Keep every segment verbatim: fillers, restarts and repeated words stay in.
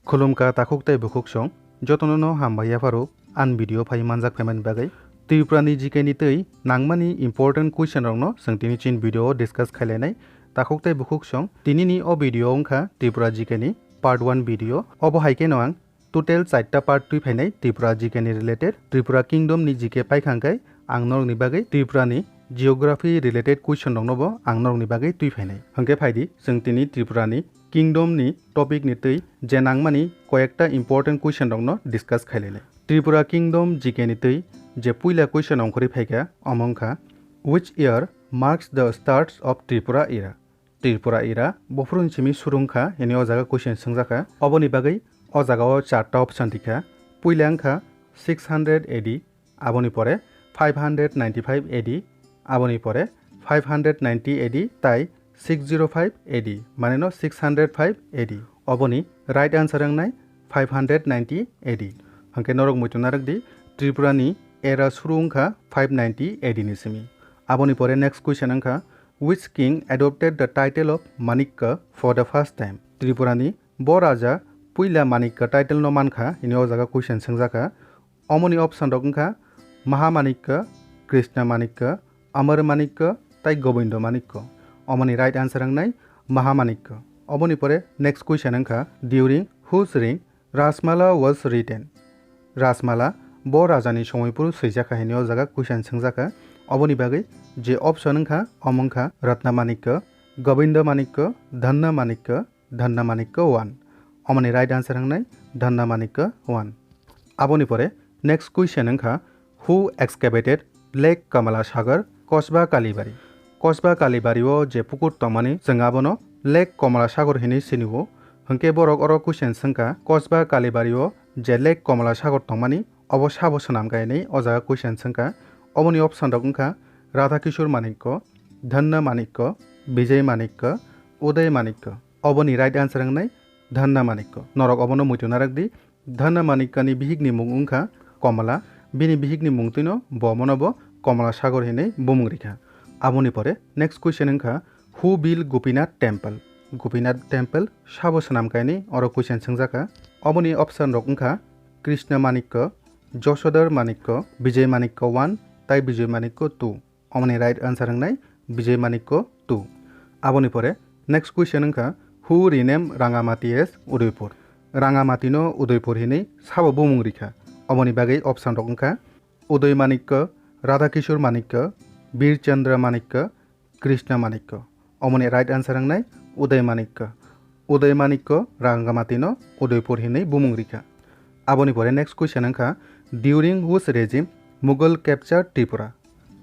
Khulumkha takhuk tei bukhuk song, jotono no hambai yapharo, an video phai manjak phaimani bagwi. Tripura ni G K ni twi nangmani important question rokno chwng tini chin video o discuss khailainai. Takhuk tei bukhuk song, tini ni o video wngkha Tripura G K ni part one video. Obo hai kheno ang total charta part twi phainai Tripura G K ni related, Tripura Kingdom ni G K paikha hwnkhe ang norokni bagwi Tripura ni geography related question rokno bo ang norokni bagwi twi phainai. Hwnkhe phaidi chwng tini Tripura ni Kingdom ni topic ni twi je nangmani koyekta important question rokno discuss khailainai. Tripura Kingdom G K ni twi je puila question ongkhorwi phaikha, omo wngkha, "Which year marks the starts of Tripura era?" Tripura era bophuruni simi suru wngkha hwnwi o jaga question swngjakha. Oboni bagwi o jaga o charta option rikha. Puila wngkha six hundred A D, aboni pore five hundred ninety-five A D, aboni pore five hundred ninety A D tai six zero five A D, mane no six hundred five A D. Oboni right answer wngnai five hundred ninety A D. Hwnkhe norok muitu narwk di, Tripura ni era suru wngkha five ninety A D ni simi. Aboni pore next question wngkha, "Which king adopted the title of Manikya for the first time?" Tripura ni bo raja puila Manikya title no mankha hwnwi o jaga question swngjakha. Omoni option rok wngkha Mahamanikya, Krishna Manikya, Amar Manikya tai Gobindo Manikya. Omoni right answer wngnai Mahamanikya. Oboni pore next question wngkha, "During whose reign Rajmala was written?" Rajmala bo rajani somoi phuru swijakha hwnwi o jaga question swngjakha. Oboni bagwi je option wngkha, omo wngkha Ratna Manikya, Gobindo Manikya, Dhanna Manikya, Dhanna Manikya one. Omoni right answer wngnai Dhanna Manikya one. Aboni pore next question wngkha, "Who excavated Lake Kamala Sagar, Kosba Kalibari?" Kosba Kalibari o je pukur tongmani, chwng abono Lake Kamala Sagar hinwi sinio. Hwnkhe borok oro question swngkha, Kosba Kalibari o je Lake Kamala Sagar tongmani, obo sabo swnam kha hinwi o jaga question swngkha. Oboni option rok wngkha Radha Kishore Manikya, Dhanna Manikya, Vijay Manikya, Uday Manikya. Oboni right answer wngnai Dhanna Manikya. Norok obono muitu narwk di, Dhanna Manikya ni bihik ni mung wngkha Komala, bini bihik ni mung twino bo omono bo Komala Sagar hinwi bumung rikha. Aboni pore next question wngkha, "Who built Gopinath temple?" Gopinath temple sabo swnam kha hinwi oro question swngjakha. Oboni option rok wngkha Krishna Manikya, Jasodhar Manikya, Vijay Manikya one tai Vijay Manikya two. Omoni right answer wngnai Vijay Manikya two. Aboni pore next question wngkha, "Who renamed Rangamati as Udaipur?" Rangamati no Udaipur hinwi sabo bumung rikha. Oboni bagwi option rok wngkha Uday Manikya, Radha Kishore Manikya, Bir Chandra Manikya, Krishna Manikya. Omoni right answer wngnai Uday Manikya. Uday Manikya Rangamati no Udaipur hinwi bumung rikha. Aboni pore next question wngkha, "During whose regime Mughal captured Tripura?"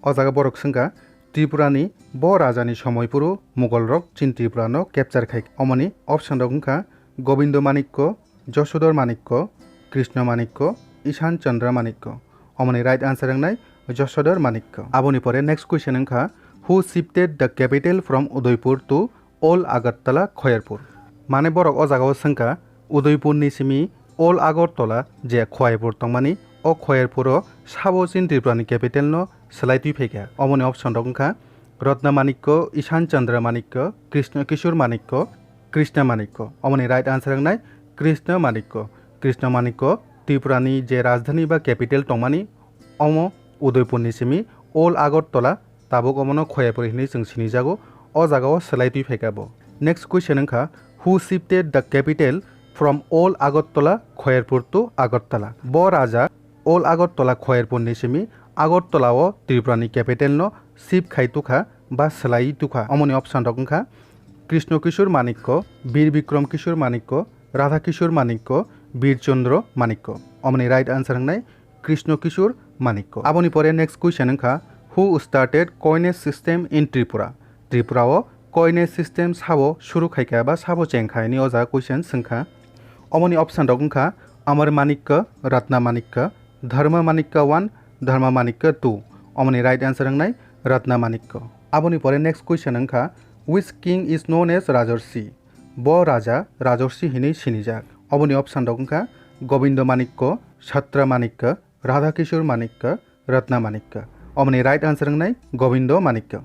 O jaga borok swngkha, Tripura ni bo raja ni somoi phuru Mughal rok chin Tripura no capture khai. Omoni option rok wngkha Gobindo Manikya, Jasodhar Manikya, Krishna Manikya, Ishan Chandra Manikya. Omoni right answer wngnai Jasodhar Manikya. Aboni pore next question wngkha, "Who shifted the capital from Udaipur to Old Agartala, Khoyerpur?" Mane borok o jaga o swngkha, Udaipur ni simi Old Agartala je Khoyerpur tongmani, o Khoyerpur o sabo chin Tripura ni capital no swlai twi phaikha. Omoni option rok wngkha Ratna Manikya, Ishan Chandra Manikya, Krishna Kishore Manikya, Krishna Manikya. Omoni right answer wngnai Krishna Manikya. Krishna Manikya Tripura ni je rajdhani ba capital tongmani, omo Udaipur ni simi Old Agartala, tabuk omono Khoyerpur hinwi chwng sinijago, o jagao swlai twi phaikha bo. Next question wngkha, "Who shifted the capital from Old Agartala, Khoyerpur to Agartala?" Bo raja Old Agartala Khoyerpur ni simi Agartala o Tripura ni capital no shift khai tukha ba swlaiwi tukha. Omoni option rok wngkha Krishna Kishore Manikya, Bir Bikram Kishore Manikya, Radha Kishore Manikya, Bir Chandra Manikya. Omoni right answer wngnai Krishna Kishore Manikya. Aboni pore next question wngkha, "Who started coinage system in Tripura?" Tripura o coinage system sabo suru khaikha ba sabo chengkha hinwi o jaga question swngkha. Omoni option rok wngkha Amar Manikya, Ratna Manikya, Dharma Manikya one, Dharma Manikya two. Omoni right answer wngnai Ratna Manikya. Aboni pore next question wngkha, "Which king is known as Rajarshi?" Bo raja Rajarshi hinwi sinijak. Oboni option rok wngkha Gobindo Manikya, Chhatra Manikya, Radha Kishore Manikya, Ratna Manikya. Omoni right answer wngnai Gobindo Manikya.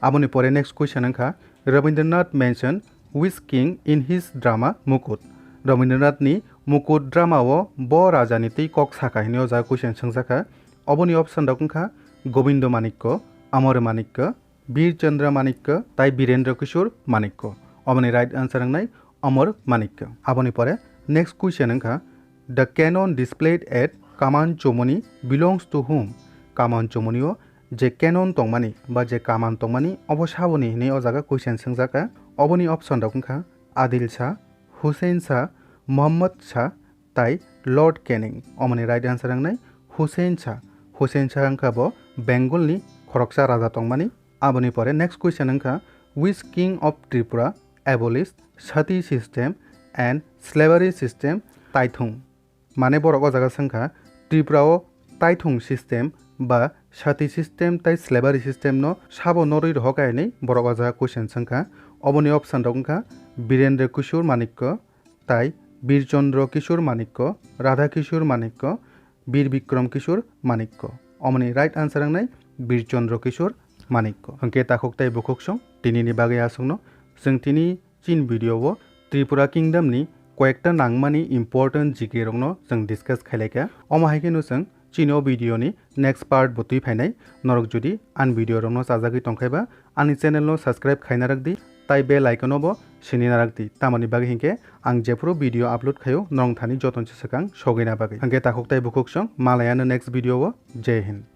Aboni pore next question wngkha, Rabindranath mentioned which king in his drama Mukut? Rabindranathni Mukut drama o bo rajani twi kok sakha hinwi o jaga question swngjakha. Oboni option rok wngkha Gobindo Manikko, Amar Manikko, Bir Chandra Manikko tai Birendra Kishore Manikko. Oboni right answer wngnai Amar Manikko. Aboni pore next question wngkha, the canon displayed at Kaman Chomoni belongs to whom? Kaman Chomoni o je canon tongmani ba je kaman tongmani obo saboni hinwi o jaga question swngjakha. Oboni option rok wngkha Adil Shah, Hussein Shah, Muhammad Shah tai Lord Canning. Omoni right answer wngnai Hussein Shah. Hussein Shah wngkha bo Bengal ni khoroksa raja tongmani. Aboni pore next question wngkha, which king of Tripura abolished sati system and slavery system? Taithung. Mane borok o jaga swngkha Tripura o taithung system ba sati system tai slavery system no sabo norwi rohor kainwi borok o jaga question swngkha. Oboni option rok wngkha Birendra Kishore Manikko, tai Bir Chandra Kishore Manikko, Radha Kishore Manikko, Bir Bikram Kishore Manikko. Omoni right answer wngnai Bir Chandra Kishore Manikko. Hwnkhe takhuk tai bukhuk song tinini bagwi aswkno. Chwng tini chin video o Tripura Kingdom ni koyekta nangmani important G K rokno chwng discuss khailaikha. Omo hai kheno chwng chini o video ni next part bo twi phainai. Norok jodi ani video rokno chajagwi tongkhaiba ani channel no subscribe khaina rwk di, tai bell icon o bo sini narak di. Tamoni bagwi hinkhe ang jephuru video upload khaio norok thani joton se swkang sogwina bagwi. Hinkhe takhuk tai bukhuk song malayano next video o. Jai Hind.